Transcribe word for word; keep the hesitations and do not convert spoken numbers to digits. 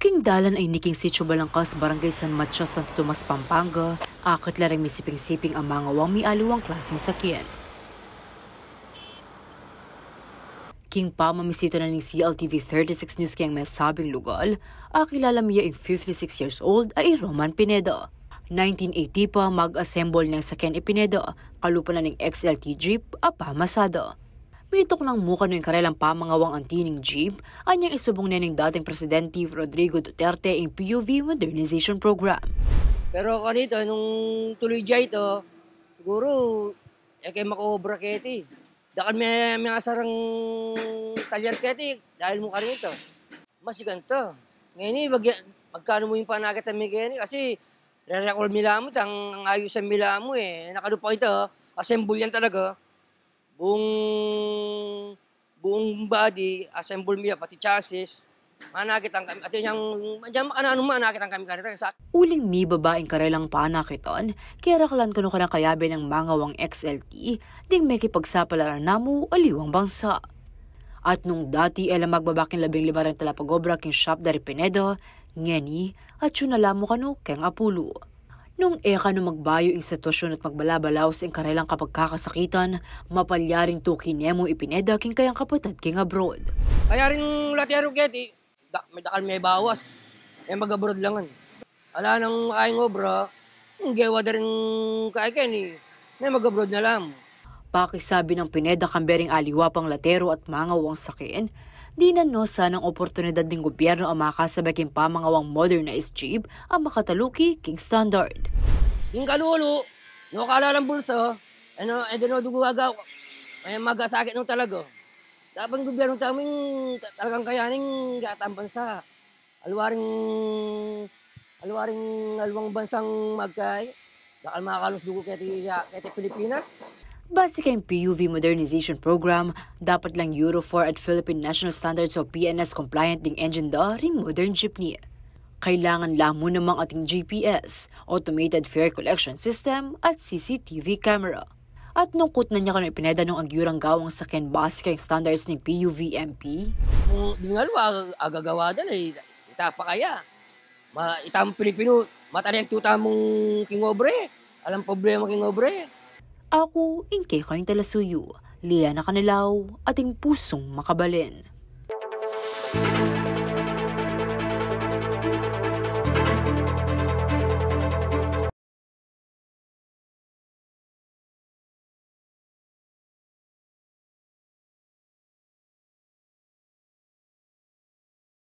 King dalan a ini king Sitio Balangkas, Barangay San Mateo, Santo Tomas, Pampanga, akit la ring misiping-siping a mangawang mialiwang klasing sakyan. King pamamisita na ning C L T V thirty-six News keng mesabing lugal, akilala mi ya ing fifty-six years old a i Roman Pineda. Nineteen eighty pa, mag-assemble neng sakyan i Pineda, kalupa na ning X L T jeep a pamasada. Mituknang mu kanu ing karelang pamangawang anti ning jeep, anyang isubung ne ning dating Presidente Rodrigo Duterte ing P U V modernization program. Pero kanita, nung tuloy diya ita, siguru, e ke makaobra keti. Dakal me, me asarang talyer keti, dahil mu kanita. Masigan ta. Ngeni, mag-, magkanu mu ing panakit a mi ngeni, kasi re-recall mi la mu, tang ayusan mi la mu e. Nakadupa ita, assemble yan talaga. Buong, buong body, assemble mi ya, pati chassis. Manakitan kami, at yan, yan makananu, manakitan kami kanita. Sa Uling mibaba ing karelang panakitan, keraklan kanu kareng kayabe nang mangawang X L T, ding mekipagsapalaran na mu aliwang bangsa. At nung dati e la magbaba king labing lima reng talapagobra king shop da ri Pineda, ngeni, atyu na la mu kanu keng apulu. Nung e kanu magbayu ing sitwasyun at magbalabalaus ing karelang kapagkakasakitan, mapalyaring tuki ne mu i Pineda king kayang kapatad king abroad. Kaya rin latero keti, da-, may dakal me bawas. E mag-abroad la ngan. Ala nang makaing obra, ing gewa da rin kaya keni, me mag-abroad na la mu. Pakisabi nang Pineda, kambe ring aliwa pang latero at mangawang sakyan, dinan no sanang oportunidad ning gobyerno a makasabay king pamangawang modernized jeep a makataluki king standard. Ing kalulu, no kalalang bulsa, ano, e da no dugu agaw, e magasakit no talaga. Dapat ing gobyerno tamu ing ta-, talagang kayaning gatang bansa. Aliwa ring, aliwa ring aliwang bansang magkay, dakal makakalus dugu keti, keti Pilipinas. Base keng P U V Modernization Program, dapat lang Euro four at Philippine National Standards o P N S compliant ding engine da ring modern jeepney. Kailangan la mu namang ating G P S, Automated Fare Collection System, at C C T V camera. At nung kutnan ya kanu i Pineda nung agyu rang gawang sakyan base keng standards ning P U V M P. Kung di nga lu, ag-, agagawa da la, e, ita pa kaya. Ma-, itang Pilipinu, matalentu tamung king obre. Alang problema king obre. Aku, ing kekayung talasuyu, Liana Canelao, ating pusung makabalen.